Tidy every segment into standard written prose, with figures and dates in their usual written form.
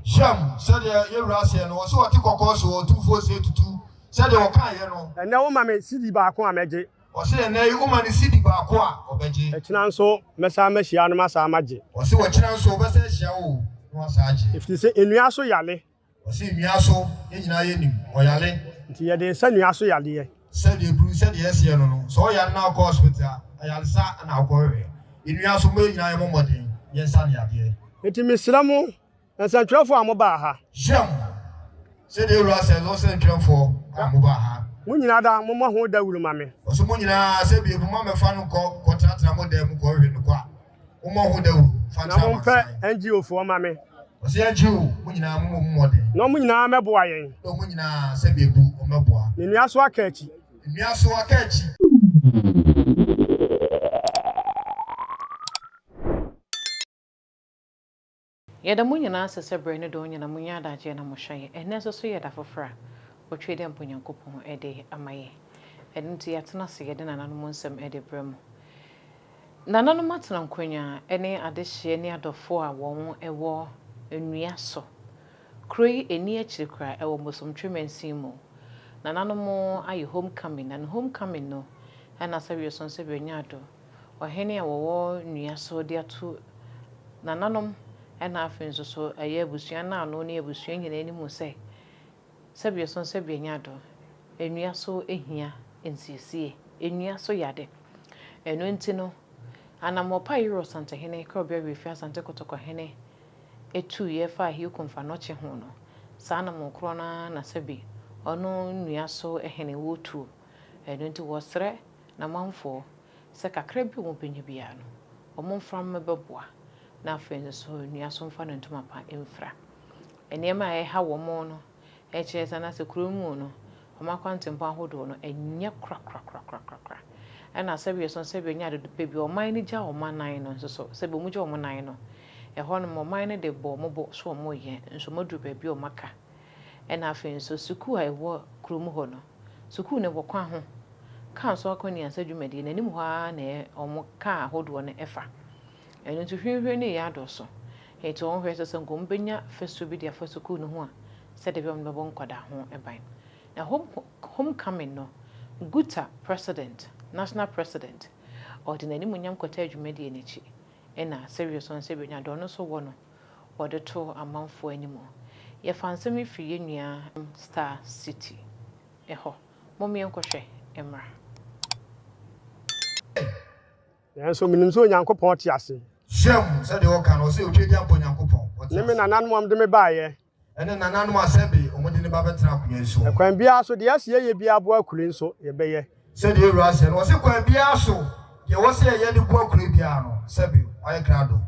Shem, sɛdeɛ yɛn wura seɛ no, ɔse ɔte kɔkɔɔ so, ɔtumfoɔ se tutu, sɛdeɛ ɔkaeɛ no. Ɛnnɛ woma me sidi baako a mɛgye. Ɔse ɛnnɛ yi woma no sidi baako a ɔbɛgye. Ɛkyena nso mɛsan mahyia no masan magye. Ɔse ɔkyena nso ɔbɛsan ahyia wo na wasan agye. Ɛfiri sɛ nnua so yale. Ɔse nnua so, yɛn nyinaa yɛnim, ɔyale. Nti yɛde resa nnua so yadeɛ. Sɛdeɛ ɛduru sɛdeɛ ɛseɛ no no, sɛ ɔyare na wokɔ hospital a, ayaresa na wokɔhwehwɛ. Nnua so, momma yɛn nyinaa yɛmmɔ mmɔden yɛnsa no yadeɛ. Nti mesrɛ mo, nsɛntwerɛfoɔ a mobaa ha. Hyia mo, sɛdeɛ Awura sɛ no, nsɛntwerɛfoɔ a mobaa ha. Mo nyinaa da, mommɔ ho dawuro ma me. Ɔse mo nyinaa, sɛ biebu mo ammɛfa no nkɔ nkɔtenatena mo dan mu nkɔhwehwɛ no kwa. Mommɔ ho dawuro fa Na nkyerɛ mompɛ amansan. NGO foɔ ma me. Ɔse NGO, mo nyinaa mommɔ mu mmɔden. Na wɔn nyinaa mmɛboa yɛn. Na wɔn nyinaa, sɛ biebu, wɔmmɛboa. Ne nnua so aka akyi. Nnua so aka akyi. Yɛda mo nyinaa ase sɛ berɛ ne dɔn nyinaa monya adagyeɛ na mohwɛ yɛn. Ɛnnɛ nso so yɛ da foforɔ a wɔtwe dɛ mpo Nyankopɔn de ama yɛn. Ɛno nti yɛatena ase yɛde nananom nsɛm de brɛ mo. Nananom atena nkonnwa ne adehyeɛ ne adɔfoɔ a wɔn wɔ nnua so. Kuro yi ɛnni akyiri koraa ɛwɔ Bosomtwe mansin mu. Nananom ayɛ home coming na ne home coming no ɛna sɛ wieso sɛ wia ado. Ɔhene a wɔwɔ nnua so de ato nananom ɛna afei nso so ɛyɛ abusua no ano ne abusua nyinaa anim sɛ sɛbi ɛso sɛbi anya do nnua so hia nsiesie, nnua so yɛ ade. Ɛno nti no, anammɔn pa a Yerua Asantehene, Korɔbea Werɛfie Asante Kotokɔhene tuiɛ faa Hioko Mfanɔkye ho no, saa anammɔn korɔ no ara na sɛbi ɔno nnua so hene wɔretuo. Ɛno nti wɔsrɛ n'amanfoɔ sɛ kakra bi a wɔbɛnya biara no, wɔmfa mmɛboa na afei nso so nnua so mfa no ntoma pa mfira. Nneɛma a ɛha wɔn no, kyerɛ sɛ anaasɛ kuro mu no, wɔn akwantempɔn ahodoɔ no, ɛnyɛ korakorakorakorakora. Ɛna sɛbi ɛso sɛbi ɛnyɛ ade baabi a ɔman no gya wɔn anan no nso so, sɛbi wɔn gya wɔn nan no, ɛhɔ nom ɔman no de bɔ wɔn bo so wɔn reyɛ, nso wɔn aduru baabi a wɔn aka. Ɛna afei nso sukuu a ɛwɔ kurom hɔ no, sukuu no wɔ kwan ho, kaa nso akɔneasa dwumadie no anim hɔ ara na wɔn kaa ahodoɔ no ɛfa. Ɛno nti hwirihwiri no reyɛ adɔɔso. Enti wɔhwɛ sɛ sɛ nka wɔbɛnya fasuo bi de afa sukuu no ho a, sɛdeɛ ɛbɛyɛ a wɔbɛbɔ nkwadaa ho ban. Na home homecoming no, GUTA president, national president, ɔde n'animuonyam kɔtaa dwumadie no akyi, ɛna sɛdeɛ ɔsɔn sɛ bɛnya deɛ ɔno nso wɔ no, wɔde to amanfoɔ anim. Yɛfa nsɛm yi firi yɛn nua Star City hɔ. Mom yɛnkɔhwɛ mmra. Nanso menim sɛ Onyankopɔn te ase. Shem, sɛdeɛ ɔka no, ɔse Otwedeampa Onyankopɔn, ɔte Ne me ase. nananom a wɔde me baeɛ. Ɛne nananom a sɛbe wɔde ne ba bɛtena akonwa yi soɔ. Ɛkwan biara so, deɛ ɛsɛ yɛyɛ biara boa kuro yi nso, yɛbɛyɛ. Sɛdeɛ Awura seɛ no, ɔse kwan biara so, deɛ ɛwɔ sɛ yɛyɛ de boa kuro yi biara no, sɛbe wayɛ krado.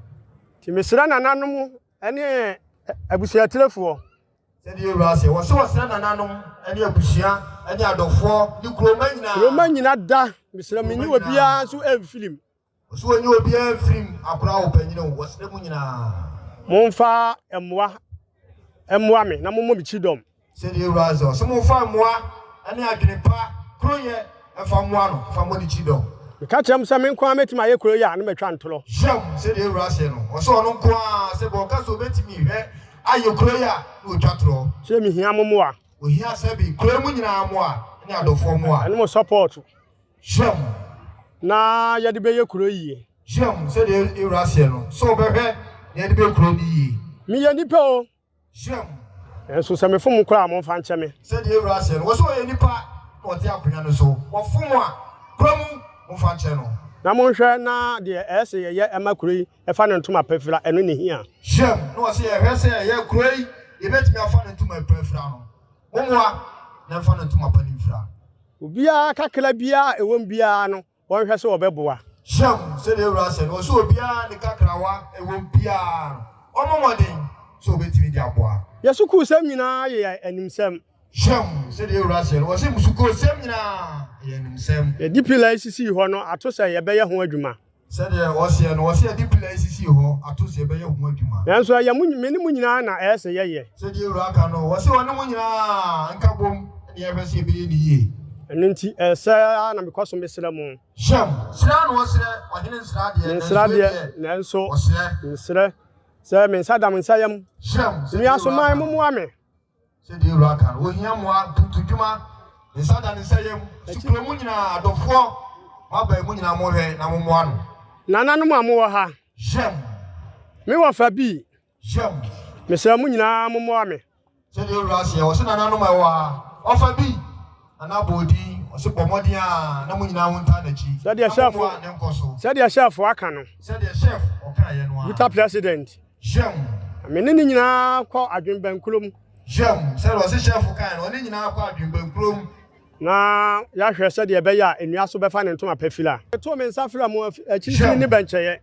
Nti mesrɛ nananom ne abusuatirefoɔ. Sɛdeɛ Awura seɛ, ɔse ɔsrɛ nananom ne abusua ne adɔfoɔ ne kuromma nyinaa. Kuromma nyina da, mesrɛ mo, Kuromma menyi obiara nyinaa. nso mfirim. Ɔse ɔnyi obiara mfirim, akora o, panyini o, wɔsrɛ mo nyinaa. Momfa mmoa mmoa me na mommɔ me kyidɔm. Sɛdeɛ Awura seɛ, ɔse momfa mmoa ne adwene pa, koroyɛ, mfa mmoa no, mfa mmɔ ne kyidɔm. Meka kyerɛ mo sɛ me nko ara mɛtumi ayɛ kuro yi a, na matwa ntorɔ. Hyɛm, sɛdeɛ Awura seɛ no, ɔse ɔno nko ara, sɛ bɛ ɔka sɛ ɔbɛtumi hwɛ ayɛ kuro yi a, na ɔtwa torɔ. Sɛ mehia mo mmoa. Ɔhia sɛbe kuro yi mu nyinaa mmoa ne adɔfoɔ mmoa. Ɛne mo support. Hyɛm. Na yɛde bɛyɛ kuro yi yie. Hyɛm, sɛdeɛ Awura seɛ no, sɛ ɔbɛhwɛ na yɛde bɛyɛ kuro no yie. Meyɛ nipa o. Hyɛm. Nanso sɛ mefom mo koraa a, momfa nkyɛ me. Sɛdeɛ Awura seɛ no, wɔ sɛ ɔyɛ nipa na ɔte akonnwa no so, wɔfom a, kuro mu, momfa nkyɛ no. Na monhwɛ na deɛ ɛyɛ sɛ yɛyɛ ma kuro yi fa ne ntoma pa fira, ɛno na ɛhia. Hyɛm, na ɔse yɛhwɛ sɛ ɛyɛ kuro yi yɛbɛtumi afa ne ntoma pa afira no, mommoa na ɛmfa ne ntoma pa no mfira. Obiara kakra biara a ɛwom biara no, wɔnhwɛ sɛ wɔbɛboa. Hyɛm, sɛdeɛ Awura hyɛ no, ɔse obiara ne kakrawa a ɛwom biara no, ɔmmɔ mmɔden sɛ ɔbɛtumi de aboa. Yɛn sukuusɛm nyinaa yɛ animsɛm. Hyɛm, sɛdeɛ Awura hyɛ no, ɔse mo sukuusɛm nyinaa yɛ animsɛm. Yɛde pila yi sisii hɔ no, ato sɛ yɛbɛyɛ ho adwuma. Sɛdeɛ ɔseɛ no, ɔse yɛde pila yi sisii hɔ ato sɛ yɛbɛyɛ ho adwuma. Nanso ɛyɛ mo, me ne mo nyinaa na ɛyɛ sɛ yɛyɛ. Sɛdeɛ Awuraa ka no, ɔse ɔne mo nyinaa nkabom na yɛhwɛ sɛ yɛbɛyɛ no yie. Ɛno nti, ɛsɛ ara na mekɔ so mesrɛ mo. Hyɛm, srɛ ara na ɔsrɛ, ɔhene nsra deɛ, Mensra nanso deɛ, deɛ, nanso ɔsrɛ. mesrɛ. Sɛ me nsa da mo nsa yam. Hyɛm, sɛdeɛ Nua so Ewura man ka no. mommoa me. Sɛdeɛ Ewura ka no, wɔhia mmoa, ntontodwuma, ne nsa da ne nsa yam. Akyi. Sukuu mu nyinaa, adɔfoɔ, moaba yi, mo nyinaa monhwɛ na mommoa no. Nananom a mowɔ ha. Hyɛm. Me wɔfa bi. Hyɛm. Mesrɛ mo nyinaa mommoa me. Sɛdeɛ Ewura seɛ, ɔse nananom a ɛwɔ ha, ɔfa bi, Nana bɔ odin, ɔse bɔ mmɔden a na mo nyinaa mo ntaa n'akyi, Sɛdeɛ na chef mommoa ne nkɔso. Sɛdeɛ chef aka no. Sɛdeɛ chef ɔkaeɛ no ara. Guta president. Hyɛm. Me ne ne nyinaa kɔ Adwenbankurom. Hyɛm. Sɛdeɛ ɔse chef kaeɛ no, ɔne nyinaa kɔ Adwenbankurom. Na yɛahwɛ sɛdeɛ ɛbɛyɛ a nnua so bɛfa ne ntoma pa fira. Metoo me nsa frɛɛ mo akyirikyiri ne Hyɛm. bɛnkyɛeɛ.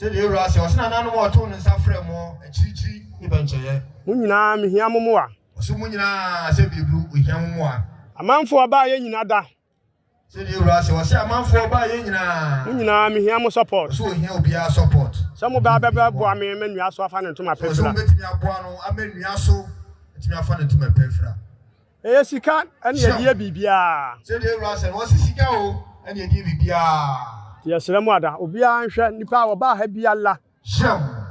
Sɛdeɛ Ewura se, ɔse nananom a ɔtoo ne nsa frɛɛ mo akyirikyiri ne bɛnkyɛeɛ. Mo nyinaa mehia mo mmoa. Ɔse mo nyinaa sɛ beburu ohia mo mmoa. Amanfoɔ baayɛ nyina da. Sɛdeɛ Ewura se, ɔse amanfoɔ baayɛ nyinaa. Mo nyinaa mehia mo support. Ɔse ohia obiara support. Sɛ mo bɛ abɛbɛ boa me ma nnua so afa ne ntoma Ɔse pɛ fira. mo bɛtumi aboa no ama nnua so atumi afa ne ntoma pɛ fira. Ɛyɛ sika na yɛde yɛ Hyɛm. biribiara. Sɛdeɛ Ewura se no, ɔse sika o ɛna yɛde yɛ biribiara. Nti yɛsrɛ mo ada, obiara nhwɛ, nipa a ɔbaa ha biara. Hyɛm.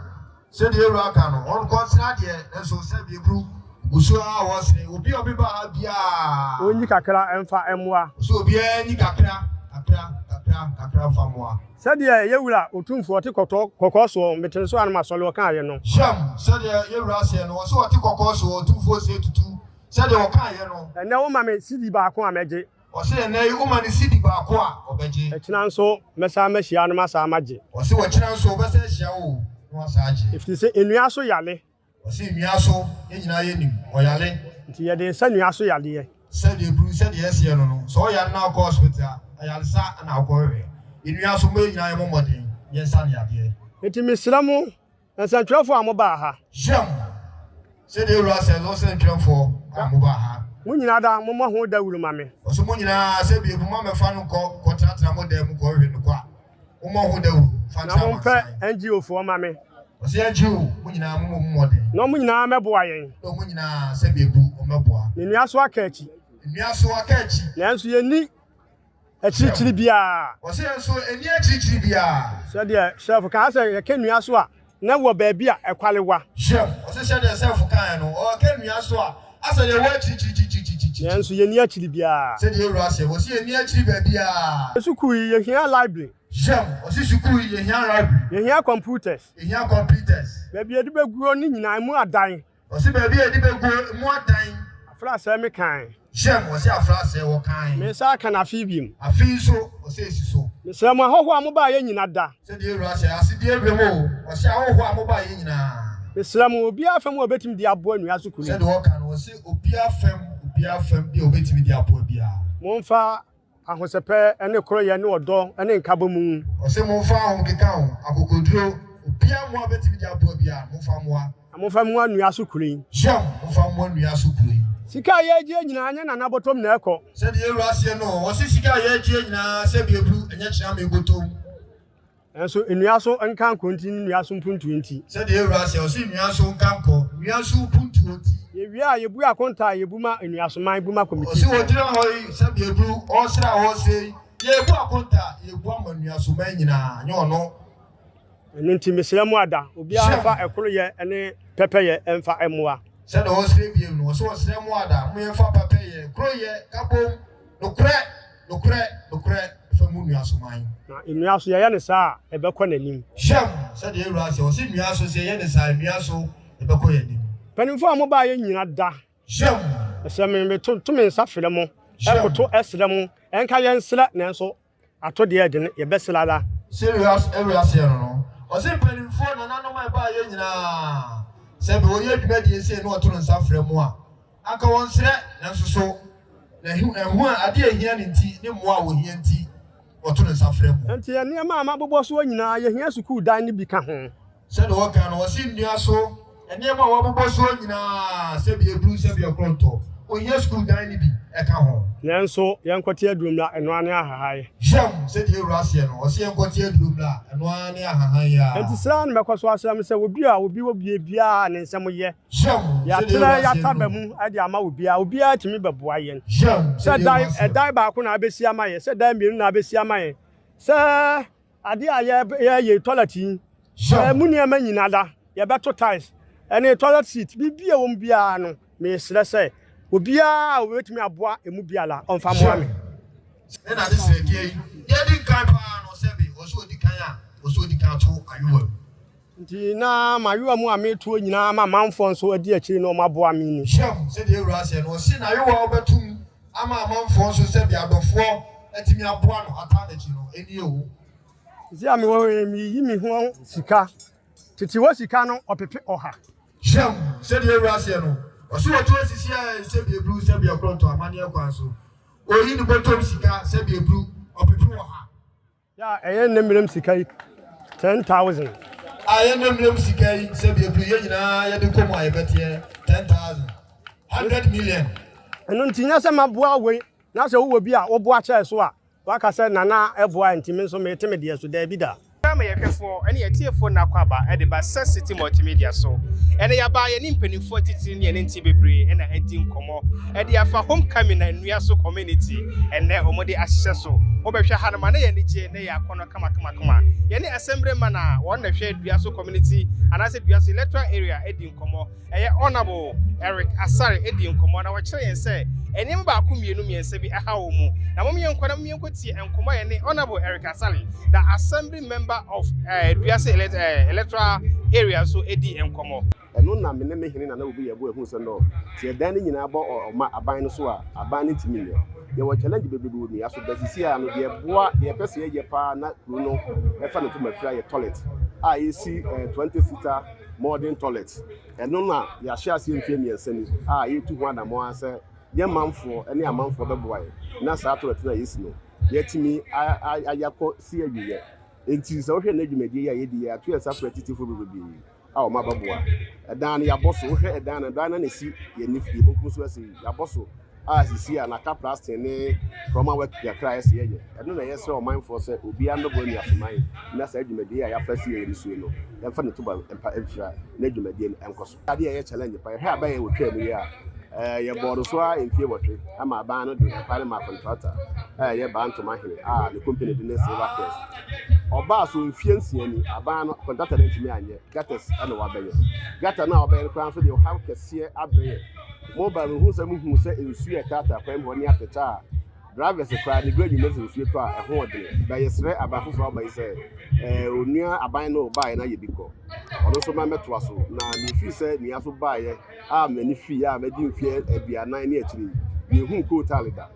Sɛdeɛ Ewura ka no, ɔnkɔ nsra deɛ, nanso sɛdeɛ eburu gu so ara a wɔsere, obi a ɔbeba ha biara. Ɔnyi kakra mfa mmoa. Ɔsɛ obiara nyi kakra, kakra, kakra, kakra mfa mmoa. Sɛdeɛ yɛ Wura Otumfoɔ ɔte kɔtɔ, kɔkɔɔ soɔ, mete ne so a na masɔre, ɔkaeɛ no. Hyɛm. Sɛdeɛ yɛ Wura seɛ no, ɔse ɔte kɔkɔɔ soɔ, Otumfoɔ seɛ tutu, sɛdeɛ ɔkaeɛ no. Ɛnnɛ woma me sidi baako a mɛgye. Ɔse ɛnnɛ yi woma no sidi baako a, ɔbɛgye. Ɛkyena nso mɛsan mahyia no masan magye. Ɔse ɔkyena nso ɔbɛsan ahyia wo na wasan agye. Ɛfiri sɛ nnua so yale. Ɔse nnua so, yɛn nyinaa yɛnim, ɔyale. Nti yɛde resa nnua so yadeɛ. Sɛdeɛ ɛburu, sɛdeɛ ɛseɛ no no, sɛ ɔyare na wokɔ hospital a, ayaresa na wokɔhwehwɛ. Nnua so, momma yɛn nyinaa yɛmmɔ mmɔden na yɛnsa no yadeɛ. Nti mesrɛ mo, Nsɛntwerɛfoɔ a mobaa ha. Hyɛm, sɛdeɛ Awurade sɛ no, nsɛntwerɛfoɔ a mobaa ha. Mo nyinaa da, mommɔ ho dawuro ma me. Ɔse mo nyinaa, sɛ biebu mo ammɛfa no nkɔ nkɔtenatena mo dan mu nkɔhwehwɛ no kwa a, mommɔ ho dawuro mfa Na nkyerɛ mompɛ amansan. NGO foɔ mma me. Ɔse NGO, mo nyinaa mommɔ mu mmɔden. Na wɔn nyinaa mmɛboa yɛn. Na wɔn nyinaa, sɛ biebu, wɔmmɛboa. Na nnua so aka akyi. Nnua so aka akyi. Nanso yɛnni akyirikyiri biara. Ɔse yɛn nso ɛnni akyirikyiri biara. Sɛdeɛ Shelf kaa sɛ yɛka nnua so a, na wɔ baabi a ɛkwale wa. Shelf, ɔse sɛdeɛ Shelf kaeɛ no, ɔka nnua so a, asɛ deɛ ɛwɔ akyirikyirikyirikyirikyiri. Nanso yɛnni akyiri biara. Sɛdeɛ Ewura seɛ, ɔse yɛnni akyiri baabiara. Sukuu yi, yɛhia library. Shelf, ɔse sukuu yi, yɛhia library. Yɛhia computers. Yɛhia computers. Baabi a yɛde bɛguo ne nyinaa, emu adan. Ɔse baabi a yɛde bɛguo emu adan. Afra sɛɛ me kan. Hyɛm, ɔse afra sɛɛ wɔ kan. Me nsa aka no afe yi biom. Afe yi nso, ɔse esi so. Mesrɛ mo ahɔhoɔ a mobaa yɛ nyina da. Sɛdeɛ Awura sɛ, ase deɛ wiem o, ɔse ahɔhoɔ a mobaa yɛ nyinaa. Mesrɛ mo, obiara fam a ɔbɛtumi de aboa nua so kunu. Sɛdeɛ ɔka no, ɔse obiara fam, obiara fam deɛ ɔbɛtumi de aboa biara. Momfa Ahosɛpɛ ne koroyɛ ne ɔdɔ ne nkabɔmu. Ɔse momfa ahokeka ho, akokoduro, obia mmoa bɛtumi de aboa biara no, momfa mmoa. Na momfa mmoa nnua so kuro yi. Hyɛm, momfa mmoa nnua so kuro yi. Sika a yɛregyeɛ nyinaa, ɛnyɛ Nana bɔtɔm na ɛkɔ. Sɛdeɛ Awura seɛ no, ɔse sika a yɛregyeɛ nyinaa, sɛbi aburu, ɛnyɛ kyeame bɔtɔm. Nanso nnua so nkankɔ nti ne nnua so mpuntuo nti. Sɛdeɛ Awurade seɛ, ɔse nnua so nkankɔ, nnua so mpuntuo nti. Yɛwie a, yɛbu akonta a yɛbu ma nnuasoman, bu ma Ɔse kɔmitiifoɔ. wɔgyina hɔ yi, sɛdeɛ aburu, ɔresrɛ a ɔresrɛ yi, yɛrebu akonta a yɛbu ama nnuasoman nyinaa, nyɛ ɔno. Ɛno nti mesrɛ mo ada, obiara Hyɛm. mfa ɛkoroyɛ ne pɛpɛyɛ mfa mmoa. Sɛdeɛ ɔresrɛ bio no, ɔse ɔsrɛ mo ada, moyɛmfa pɛpɛyɛ, koroyɛ, kabom, nokorɛ, Nokorɛ, nokorɛ, fa mu nnua so man. Na nnua so, yɛyɛ no saa a, ɛbɛkɔ n'anim. Hyɛm, sɛdeɛ Awurade seɛ, ɔse nnua so, sɛ yɛyɛ no saa a, nnua so, ɛbɛkɔ yɛn anim. Mpanimfoɔ a mobaeɛ nyina da. Hyɛm. Sɛ me, meto to me nsa frɛ mo, Hyɛm. koto srɛ mo, ɛnka yɛnsrɛ, nanso ato deɛ ɛde no, yɛbɛsrɛ ara. Sɛdeɛ Awurade seɛ no no, ɔse mpanimfoɔ, nananom a ɛbaeɛ nyinaa, sɛ wɔyɛ dwumadie sei na wɔto no nsa frɛ mo a, Anka wɔnsrɛ, nanso so na ɛho a ade a ehia no nti ne mmoa a wɔhia nti wɔto no nsa frɛ mo? Enti nneɛma a mabobɔ soɔ nyinaa, yɛhia sukuu dan no bi ka ho. Sɛdeɛ wɔka no, wɔse nnua so nneɛma a wɔabobɔ soɔ nyinaa, sɛbi aburu, sɛbi ɔkorontɔ, wɔhia sukuu dan no bi ka ho. Nanso yɛnkɔte aduro mmra, ɛno ara ne ahahan. Hyɛm, sɛdeɛ Awura seɛ no, ɔse yɛnkɔte aduro mmra, ɛno ara ne ahahan yi ara. Enti srɛ ara na mɛkɔ so asrɛ mo sɛ obi a obi wɔ bie biara a ne nsɛm yɛ, Hyɛm, sɛdeɛ Yɛatrɛ Awura seɛ yɛataba no. mu de ama obiara, obiara tumi bɛboa yɛn. Hyɛm, Sɛ sɛdeɛ dan, Awura seɛ no. ɛdan baako na abɛsi ama yɛn, sɛ dan mmienu na abɛsi ama yɛn, sɛ adeɛ a yɛreyɛ yi, toilet yi, Hyɛm. ɛmu nneɛma nyina da. yɛbɛto tiles ne toilet seat, biribi a ɛwɔ mu biara no, mesrɛ sɛ obiara a ɔbɛtumi aboa ɛmu biara ɔmfa mmoa me. Ne n'adesrɛdeɛ yi, deɛ ɛdi nkan pa ara no, sɛbe ɔsɛ ɔdi kan a, ɔsɛ ɔdi kan to ayowa mu. Nti na m'ayowa mu a metoɔ nyinaa ma amanfoɔ nso adi akyire na wɔaboa me ni. Hyɛm, sɛdeɛ awura seɛ no, ɔse n'ayowa a ɔbɛto mu ama amanfoɔ nso sɛbe adɔfoɔ atumi aboa no ataa n'akyi no, ɛnie o. Seesei a mewɔ hɔ yi, meyiyi me ho sika. Tete hɔ sika no, ɔpepe ɔha. Hyɛm, sɛdeɛ awura seɛ no, ɔse wɔto asisi a sɛbe eburu sɛbe ɛkorɔntɔ amanneɛ kwan so, ɔyi ne bɔtɔm sika sɛbe eburu ɔpepe ɔha. Yɛ a ɛyɛ nnɛ mmerɛm sika yi 10,000. A ɛyɛ nnɛ mmerɛm sika yi sɛbe eburu yɛn nyinaa yɛde kɔ mu a yɛbɛteɛ 10,000, 100 million. Ɛno nti nyɛ sɛ maboa wei na sɛ wowɔ bi a woboa kyɛɛ so a Waka sɛ Nana boa nti me nso mete me deɛ so, daabi da. Ama yɛn hwɛfoɔ ne yɛn atiefoɔ nna akwaaba de ba Sir City Multimedia so. Ɛnnɛ yɛaba yɛne mpanimfoɔ atitire ne yɛn nti bebree na adi nkɔmmɔ de afa Homecoming na nnua so community ɛnnɛ wɔde ahyehyɛ so. Wobɛhwɛ hanom a na yɛn ani gye na ɛyɛ akɔnnɔ kamakamakama. Yɛne Assemblyman a wɔn na ɛhwɛ dua so community anaasɛ dua so electoral area adi nkɔmmɔ. Ɛyɛ Honourable Eric Asare dii nkɔmmɔ na ɔkyerɛɛ yɛn sɛ nneɛma baako mmienu mmiɛnsa bi ɛhaw wɔn mu. Na mom yɛnkɔ na mom yɛnkɔ tie nkɔmmɔ a yɛne Honourable Eric Asare, the Assembly Member of Duase Electoral Area nso dii nkɔmmɔ. Ɛno na me ne me hene Nana Obi yɛboa huu sɛ no sɛ yɛdan ne nyinaa bɔ ɔma aban no so a, aban no ntumi nyɛ. Yɛwɔ challenge bebrebe wɔ nnua so but sisi ara no deɛ ɛboa deɛ yɛpɛ sɛ yɛyɛ paa na kuro no ɛfa ne ntoma fira yɛ toilet a yɛsi 20 seater Modern toilet, ɛno na yɛahyɛ aseɛ mfeɛ mmiɛnsa ni a yɛretu ho anammɔn ara sɛ yɛn manfoɔ ne amanfoɔ bɛboa yɛn na saa toilet no a yɛsi no yɛatumi ayɛ akɔ si awieɛ. Enti sɛ wohwɛ nnɛ dwumadie yi a yɛdi yi, yɛato yɛn nsa afrɛ atitifoɔ bebrebe a wɔn abɛboa. Ɛdan no yɛabɔ so, wohwɛ ɛdan no, ɛdan no na ɛsi yɛn nif yɛn benkum so ase yi, yɛabɔ so a sisi a naka plastering ne plumber work kakra a ɛsɛ yɛyɛ. Ɛno na yɛsrɛ ɔmanfoɔ sɛ obiara mmɛboa Nnuasoman na saa dwumadie yi a yɛafa asi yɛn ani so yi no, yɛmfa ne toba mpa mfira na dwumadie no nkɔ so. Adeɛ a ɛyɛ challenge pa, yɛhwɛ aban a wɔtwaa mu yi a, yɛbɔɔ no so ara mfie nwɔtwe ama aban no de ɛkwan no maa contractor a ɛyɛ Baa Ntoma Hene a ne company de ne Silver Crest. Ɔbaa so mfie nsia ni, aban no contractor no antumi anyɛ, gutters na wabɛyɛ. Gutter no a wabɛyɛ no koraa nso deɛ ɔhaw kɛseɛ abrɛ yɛn. Mobile mehu sɛ muhuu sɛ nsuo a ɛtaataa kwan mu hɔ ne atɛkyɛ a drivers koraa ne duru anwummerɛ sɛ nsuo tɔ a ɛho ɔdene. Ba yɛsrɛ aban foforɔ aba yi sɛ eh, onua aban no baeɛ no ayɛ bi kɔ. Ɔno nso ma mɛtoa so na mefiri sɛ nua so baeɛ a m'ani fii a madi mfeɛ 40 ne akyire yi yɛhuu kootaale da.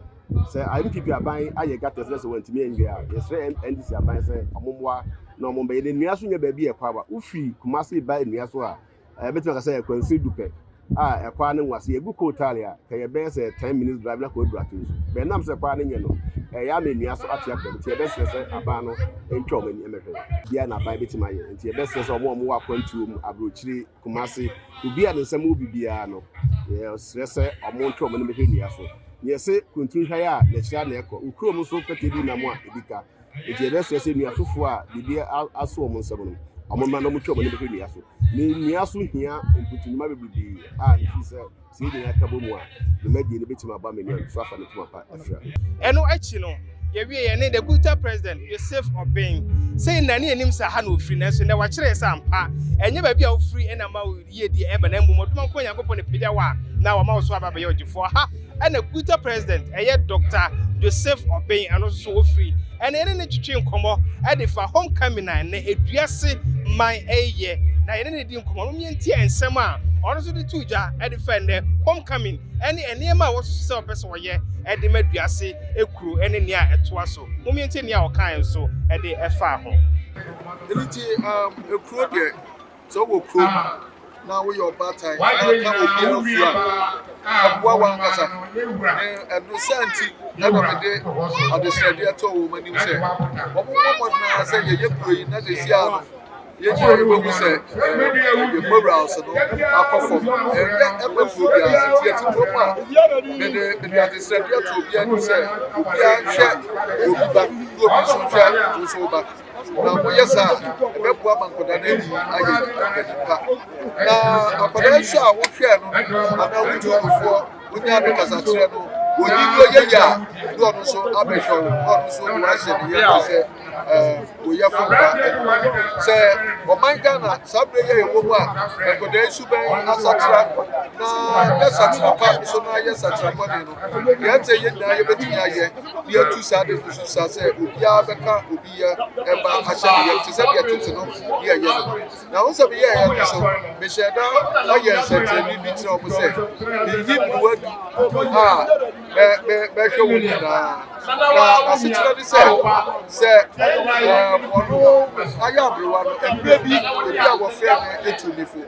Sɛ NPP aban ayɛ gutters na sɛ wɔantumi anwie a yɛsrɛ NDC aban sɛ ɔmo mmoa na ɔmo mbɛyɛ. Na nnua so nyɛ baabi a ɛkɔ aba. Wofiri Kumasi ba nnua so a Yɛbɛtumi aka sɛ kwansin du pɛ a ɛkwan no nwa. Sɛ yɛgu coal tar a, ka yɛbɛyɛ sɛ 10 minutes drive na kɔaduru Ato nsu. Bɛn nam sɛ kwan no nyɛ no, ɛyɛ ama nnua so ate atwam. Nti yɛbɛsrɛ sɛ aban no ntwa wɔn ani mmɛhwɛ yɛn. Biara na aban bɛtumi ayɛ. Nti yɛbɛsrɛ sɛ wɔn a wɔwɔ akwantuo mu, aburokyire, Kumasi, obi a ne nsam wɔ bi biara no, yɛsrɛ sɛ wɔntwa wɔn ani mmɛhwɛ nnua so. Nea ɛse kuntun hwae a, n'akyiri ara na ɛkɔ. Wo kurom nso pɛtɛ bi nam a, ebi ka. Enti yɛbɛsrɛ sɛ nnuasofo a biribi aso wɔn nsam no, wɔmmra na wɔntwa wɔn ani bɛhwɛ nnua so. Na nnua so hia mputu nnwuma bebrebe a mefii sɛ sɛ yɛn nyinaa ka bɔ mu a, dwumadie no bɛtumi aba ama nnuan so afa ne ntoma pa afira. Ɛno akyi no, yɛwiee yɛne The Guta President, Yosef Obeng. Sei na na yɛnim sɛ ha na ɔfiri, nanso nnɛ wakyerɛ yɛn sɛ ampa, ɛnyɛ baabi a wofiri na ɛma wo yiedie ɛba, na mmom Ɔdomankoma Nyankopɔn na ɛpagya wo a na wama wo so aba abɛyɛ ɔgyefoɔ. Ha na Guta President, ɛyɛ Dɔkta Joseph Obeng, ɛno nso so ɔfiri. Ɛna yɛne no twetwee nkɔmmɔ de fa Homecoming a nnɛ Eduase man reyɛ, na yɛne no di nkɔmmɔ no, yɛntie nsɛm a ɔno nso de too dwa de fa nnɛ Homecoming ne nneɛma a wɔsusu sɛ ɔpɛ sɛ ɔyɛ de ma Eduase kuro ne nea ɛtoa so. Mom yɛntie nea ɔkae nso de faa ho. Ɛno nti, um, kuro deɛ, Sɛ wowɔ kurom na woyɛ ɔbaatan na ka obiara fie a, ɛboa w'ankasa. Ne ɛno saa nti na mede adesrɛdeɛ too wɔn anim sɛ wɔmmɔ mmɔden ara sɛ yɛyɛ kuro yi na seesei ara no yɛn nyinaa yɛbɛhu sɛ yɛn morals no akɔ fam. Ɛnyɛ ɛmma kuro biara nti yɛte kurom a mede mede adesrɛdeɛ to obiara anim sɛ obiara nhwɛ obi ba na obi nso nhwɛ wo nso wo ba. Na moyɛ saa a, ɛbɛboa ma nkwadaa no anyin ayɛ mpanin pa. Na akwadaa nso a wohwɛɛ no anaa wotuu no foɔ, wonyaa no kasakyerɛ no, onyin no ɔyɛ yie a, na ɔno nso abɛhwɛ wo, na ɔno nso de wahyɛ ne yam te sɛ ɛɛ oyɛfo mma ɛno. Sɛ ɔman Ghana saa berɛ yi a yɛwɔ mu a nkwadaa yi suban asakyera na nyɛ sakyera pa nso na ayɛ sakyera bɔne no, deɛ ɛsɛ yɛn nyinaa yɛbɛtumi ayɛ na yɛatu saa de no so sa sɛ obiara bɛka obi yɛ ɛba ahyɛ ne yam te sɛ deɛ tete no ne ɛyɛ no. Na wo sɛ meyɛeɛ no so, mehyɛɛ da yɛɛ nsɛnkyerɛnne bi kyerɛɛ wɔn sɛ, meyi mmoa du a mɛ mɛ mɛhwɛ wɔn nyinaa. Na n'asekyerɛ ne sɛ, sɛ ɛɛm ɔno ayɛ aberewa no, mmerɛ bi ebi a wɔfrɛ no etu ne fo.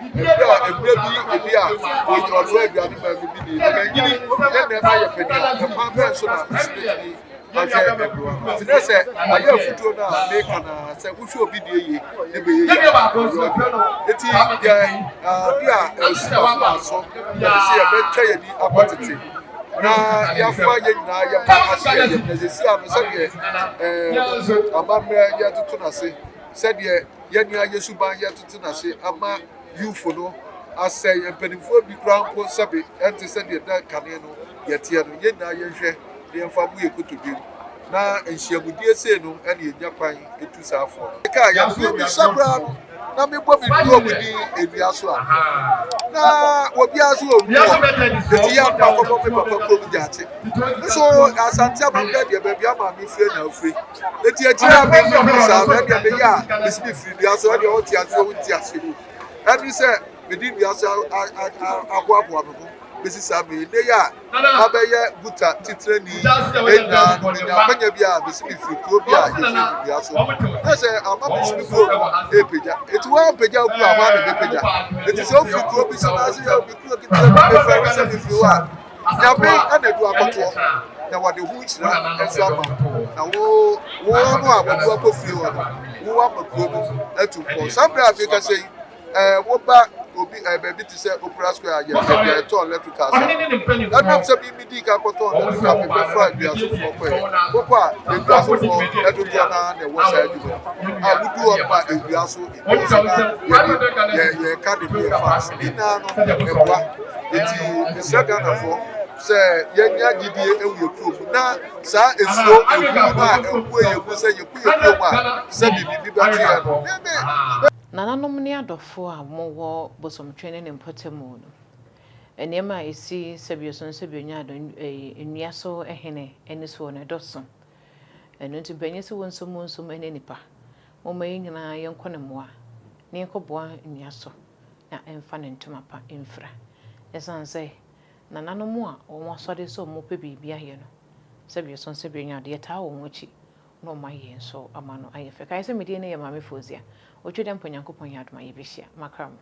Mmerɛ a mmerɛ bi ebi a wɔyi ɔnoa aduane ma no bi ni. Na manyini na nneɛma yɛ panin a, ɛkwan bɛn so na mesi betumi ahwɛ aberewa no. Nti na sɛ ayɛ afutuo no a meka no ara sɛ wohwɛ obi deɛ yie ne bɛyɛ yie a ɔyɛ ɔdeɛ. Nti deɛ ade a ɛsi m'akoma so ɛne sɛ yɛbɛtwa yɛn ani akɔ tete na yɛafa yɛn nyinaa yɛn mma ahyɛ yɛn yam na sɛsi ano sɛdeɛ ɛɛ amammerɛ yɛtoto n'ase sɛdeɛ yɛn nua yɛ suban yɛtoto n'ase ama Yewfo no asɛe, mpanimfoɔ bi koraa mpo sɛbe ɛnte sɛdeɛ na kane no yɛteɛ no. Yɛn nyinaa yɛnhwɛ na yɛmfa mmu yɛn kotodwe mu, na nhyiamudie sei no na yɛnya kwan tu saa foɔ no. Mekaa yɛ no, mebisa koraa no, na mebɔ me kurom din nnua so a, na obiara so ɔnwu hɔ. Enti yɛ a na makɔbɔ me papa kurom gyaakye. Nso Asante amammerɛ deɛ, baabi a maame fire na ofire. Enti akyire a mehuu saa no, ɛdeɛ meyɛ a mesi mefiri dua so, ɛdeɛ ɔte aseɛ wonte aseɛ o. Ɛne sɛ mede dua so ahoahoa me ho bɛsi saa mmerɛ yi. Nnɛ yi a mabɛyɛ Guta titrani nyinaa no, menya akwanya bi a mesi mefiri kuro bi a yɛfrɛ no dua so. Na sɛ ama me nso me kuro no ɛrepagya. Enti woampagya wo kuro a, hwan na ɛbɛpagya? Enti sɛ wofiri kuro bi so na sɛ yɛ me kuro ketewa bi mefɛre sɛ mefiri hɔ a, Nyame na ɛde wo akɔtoɔ, na wɔde ho nhyira nso ama wo, na wo wo no a wɔde wo akɔ fie hɔ no, wo ama kuro no atu mpɔn. Saa mmerɛ a mekasa yi, ɛɛ woba obi ɛɛ baabi te sɛ Opera Square a yɛ baabi a yɛtɔn electricals a, ɛnam sɛ me medii kan kɔtɔn electrical mebɛfra nnuasofoɔ kɔɛ. Wokɔ a nnuasofoɔ dodoɔ no ara na ɛwɔ saa adwuma no mu a wodu hɔ nom a nnua so nnua so na yɛde yɛ yɛka de ne yɛfa so ne nyinaa no ɛboa. Enti mesrɛ Ghanafoɔ sɛ yɛnya gyidie wɔ yɛn kurom na saa esuro ehu no a ɛwɔ yɛn mu sɛ yɛkɔ yɛn kurom a sɛbi biribi bɛto yɛn no, me me. Nananom ne adɔfoɔ a wɔwɔ Bosomtwe ne ne mpɔtamu no, nneɛma a ɛsi sɛbioso ne sɛbionyaado nnua so hene ani soɔ no, ɛdɔso. Ɛno nti mpanin se wonsom wonsom ne nnipa. Momma yɛn nyinaa yɛnkɔ ne mmoa na yɛnkɔboa nnua so na ɛmfa ne ntoma pa mfira. Ɛsiane sɛ nananom a wɔasɔre sɛ wɔrepɛ biribi ayɛ no, sɛdeɛ ɛsõ sɛ bɛnya adeɛ taa wɔn akyi na wɔayɛ yɛn nso ama no ayɛ fɛ. Kae sɛ me din no yɛ Maame Fozia. Otwa dɛ mpo Nyankopɔn yɛ adom a yɛbɛhyia. Makra mo.